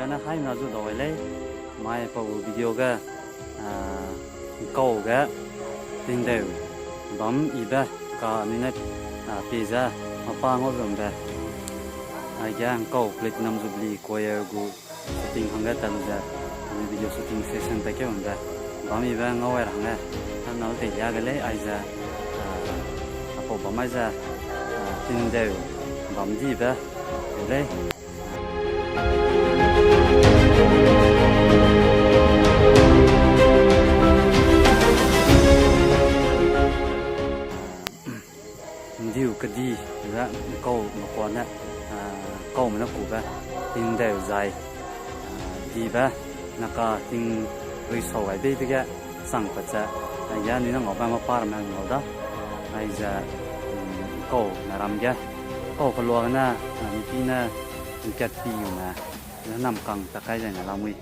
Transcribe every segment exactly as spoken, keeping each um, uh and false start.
Ne haimena zu dau gai lei, mai pau video ge, a, kau ge, tingdeu, bam ibe, ka anui ne, a, pie ze, mapa ngau zumbe. Aige kau Platinum Jubilee Choir gu shooting hangge tat lu ze, anui video shooting session ta keu nde. Bam ibe ngau ai ra hangge, na nau teilia ge lei aize, a, apau bam aize, a, tingdeu, bam dibe, lei. Ndiu kedi, ze kau mekua ne, a, kaume ne kube, tingdeu zai, a, dibe, naka ting rui sau gai bei dege, sangpat ze, aige anui ne ngaube mapa ramme ngau da, aize, mm, kau ne ram ge, kau kelua gene, a, mipine, ngkat pi me, ze namkang ta kai zai ne lamui.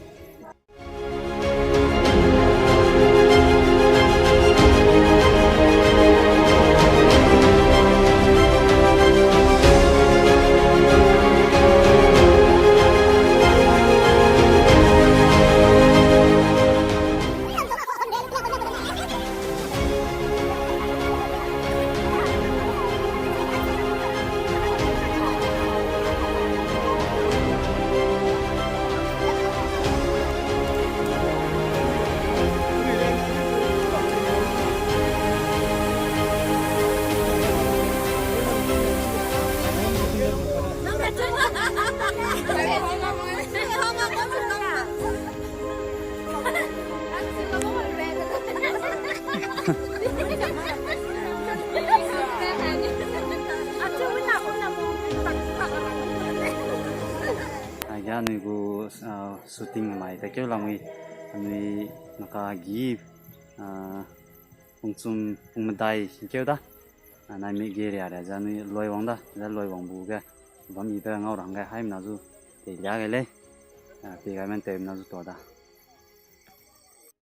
Aige anui gu, a, shooting mai ta keu lamui, anui naka gi, a, pungchum pungmedai keu da. A, naimik ge ria ria ze anui loi wang da, ze loi wang bu ge, bam ibe ngau ra hangge haimena zu teilia gai lei. A, pie gai men tewmena zu tua da.